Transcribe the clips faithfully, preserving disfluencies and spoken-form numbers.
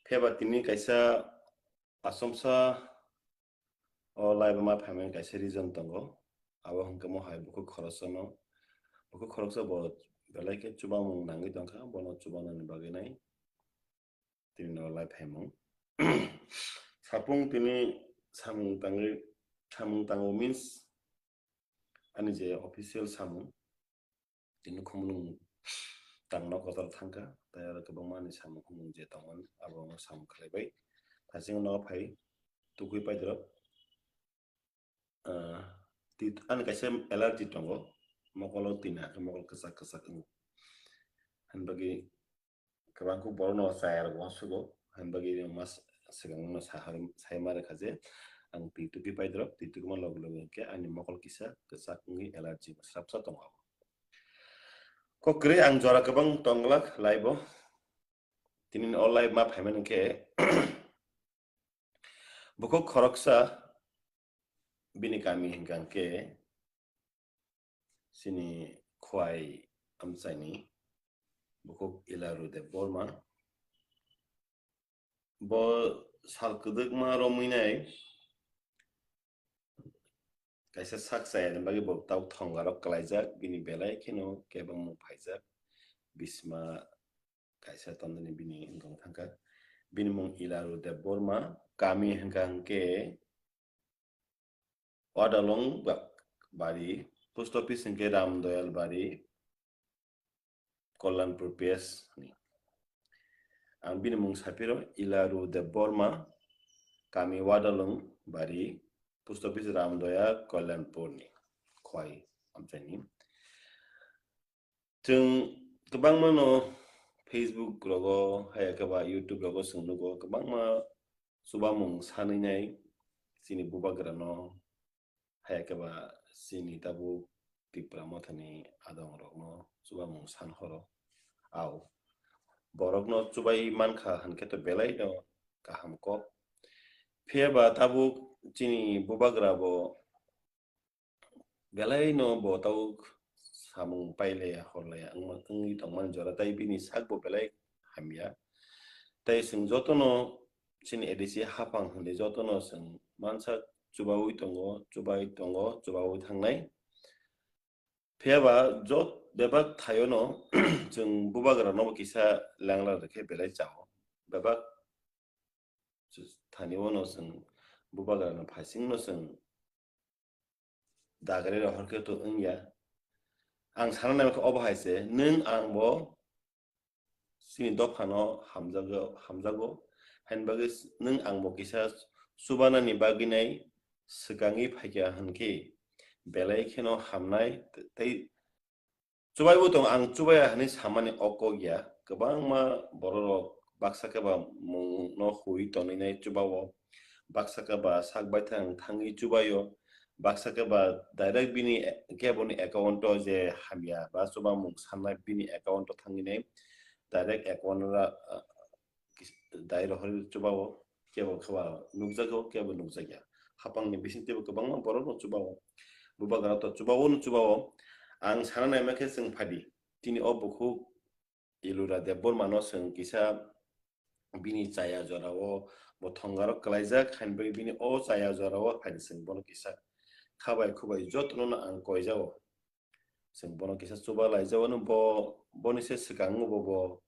Phiya ba tini kaisa asomsa o live ma phaimani kaisa reason tongo. Abo hwnkhe mo hai bukhuk khoroksano, bukhuk khoroksa bo belai khe chubamung nangwi tongkha, bono chubanani bagwi nai tini no live phaimung. Sapung tini samung tangwi, samung tango means ani je official samung, tini khumulwng tangno kotor thangkha, tei aro kwbangma ani samung khumulwng je tongmani, abo no samung khlaibai. Thasing no phai tukui paidrop, ah, ti-, ani kaisa allergy tongo, mokolo twi nai khe mokol kwchak kwchak wngo. Hani bagwi kwbangkuk borokno chaya rok uansugo, hani bagwi mas-, swkangno sahar-, sai ma rwkha je ang twi tukui paidrop, twi tukuma loge loge hwnkhe ani mokol kisa kwchak wngwi allergy swrapsa tongo. Kok kwrwi ang jora kwbang tongglak live o. Tini o live ma phaimani hwnkhe bukhuk khoroksa bini kami hwnkha hwnkhe chini Khwai amchaini bukhuk Ilaru Debbarma. Bo sal kwdwkma romwi nai kaisa sak chayani bagwi bo tabuk thongarok kwlaijak, bini belai kheno kebengmung phaijak. Bisma kaisa tongmani bini wngkang thangkha. Bini mung Ilaru Debbarma, kami hwnkha hwnkhe Wadalong ba-, bari, post office hwnkhe Ramdoyal bari, Kollanpur P S ni. Ang bini mung saphiro Ilaru Debbarma, kami Wadalong bari, post office Ramdoyal, Kollanpur ni. Khwai amchaini. Chwng kwbangma no Facebook rogo, haya khe ba YouTube rogo chwng nugo, kwbangma chubamung sanwi nai chini bubagra no, haya khe ba chini tabuk Tipra Mothani adong rok no chubamung san horo. Au, borok no chubai mankha hwnkhe to belai no kaham kok. Phiya ba tabuk chini bubagra bo belai no bo tabuk samung pailaya horlaya wngma, wngwi tongmani jora, tai bini sak bo belai hamya. Tai chwng jotono chini A D C haphang hwnwi jotono chwng mansa chubaui tongo, chubai tongo, chubaui thangnai. Phiya ba jot bebak thaio no chwng bubagra no bo kisa lengla rwkhe belai chao. Bebak thani o no chwng bubagra no phaising no chwng dagre rohor khe to wngya. Ang sana nai khe obo hai se, nwng ang bo chini dophano hamjago, hamjago, haini bagwi nwng ang bo kisa chubanani bagwi nai swkangwi phaikha hwnkhe belai kheno hamnai, tei chubaibo tong ang chubaya hwnwi samani o kok ya. Kwbangma bororok baksa khe ba mungno hui tonwi nai chubao, baksa khe ba sak baithang thangwi chubaio, baksa khe ba direct bini, khe boni account o je hamya ba chubamung sanna bini account o thangwi nai direct account o ra-, dai rohorwi chubao, kebo khe ba nukjago, kebo nukjakya. Hapangni bisingtwibo kwbangma borokno chubao, bubagra to chubao no chubao. Ang sana naima khe chwng phadi, chini o bukhuk Ilura Debbarma no chwng kisa bini chaya jorao bo thongarok kwlaijak, haini bagwi bini o chaya jorao phadi chwng bono kisa khabai khubai jotono no ang koijao. Chwng bono kisa chuba laijao, ano bo, boni se swkango bo, bo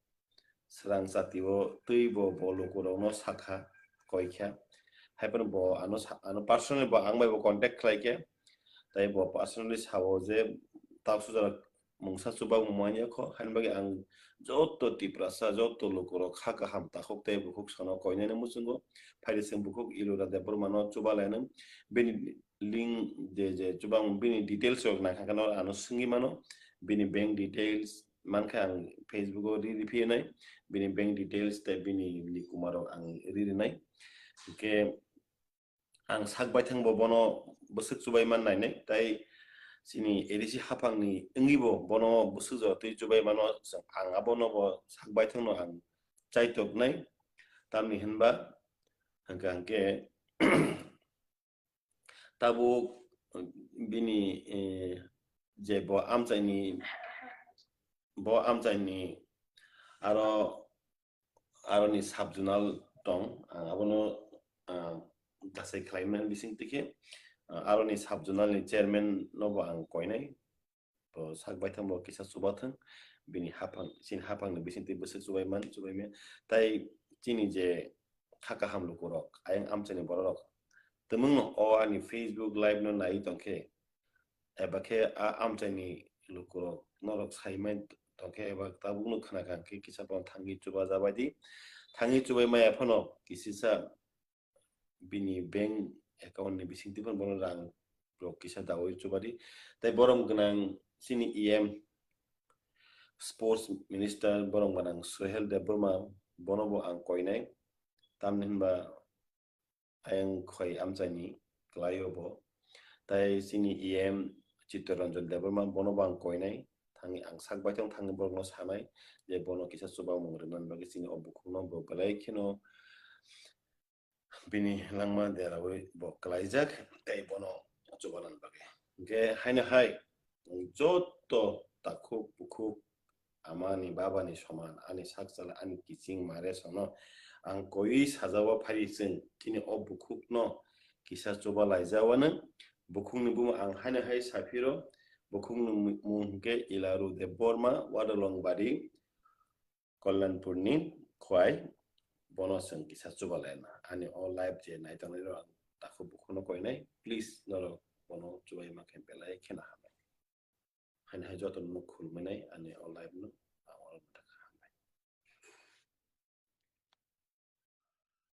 swrang chati o twi bo, bo lukurokno sakha, koikha. Haiphano bo ano sa-, ano personally bo ang bai bo contact khlaikha. Tai bo personally sao je, "Taksu jora mungsa chuba manya kho," haini bagwi ang joto Tiprasa, joto lukurok kha kaham takhuk tei bukhuk sono koinani muchungo. Phaidi chwng bukhuk Ilura Debbarma no chuba lainw. Bini link je, je chubang bini details rok naikha kheno ano swngwi mano, bini bank details mankha ang Facebook o ri, ri phiya nai, bini bank details tei bini nikuma rok ang ri, ri nai. Hwnkhe ang sak baithang bo bono bwswk chubai man nai nai, tai chini A D C haphang ni wngwi bo bono bwswk jora twi chubai mano, ang abono bo sak baithang no ang chaitok nai, tamni hinba hwnkha hwnkhe tabuk bini, eh, je bo amchaini, bo amchaini aro, aroni sub zonal tong, ang abono, ah, dasai khlaimani bising twi khe, ah, aroni sub zonal ni chairman no bo ang koinai. Bo sak baithang bo kisa chubathang, bini haphang, chini haphang ni bising twi bwswk chubai man, chubai maya. Tai chini je kha kaham lukurok, ayang amchaini bororok, twmwngno o ani Facebook live no naiwi tongkhe, eba khe a amchaini lukurok norok saimai tongkhe, eba tabukno khna kha khe kisa phano thangwi chuba jabaidi. Thangwi chubai maya phano kisisa bini bank account ni bising twi phano bono rang rok kisa dawi chubadi. Tai borom gwnang chini E M, sports minister borom gwnang Sohel Debbarma, bono bo ang koinai. Tamni hinba ayang khoi amchaini kwlaio bo. Tai chini E M Chittaranjan Debbarma, bono bo ang koinai. Thangwi ang sak baithang thangwi borokno sanai je bono kisa chubamung rwna bagwi chini o bukhukno bo belai kheno bini langma derawi bo kwlaijak, tei bono chubanan bagwi. Hwnkhe haino hai joto takhuk bukhuk amani babani soman, ani sakchala, ani kiching mare sono ang koiwi sajao phari chwng chini o bukhukno kisa chuba laijawano. Bukhukni bumung ang haino hai saphiro, bukhukni mung hwnkhe Ilaru Debbarma, Wadalongbari, Kalyanpurni Khwai, bono chwng kisa chuba laina. Ani o live je nai tongnai rok ang takhuk bukhukno koinai, please norok bono chubai ma khe belai kheno hamnai. Haino hai joto no khulmani ani o live no.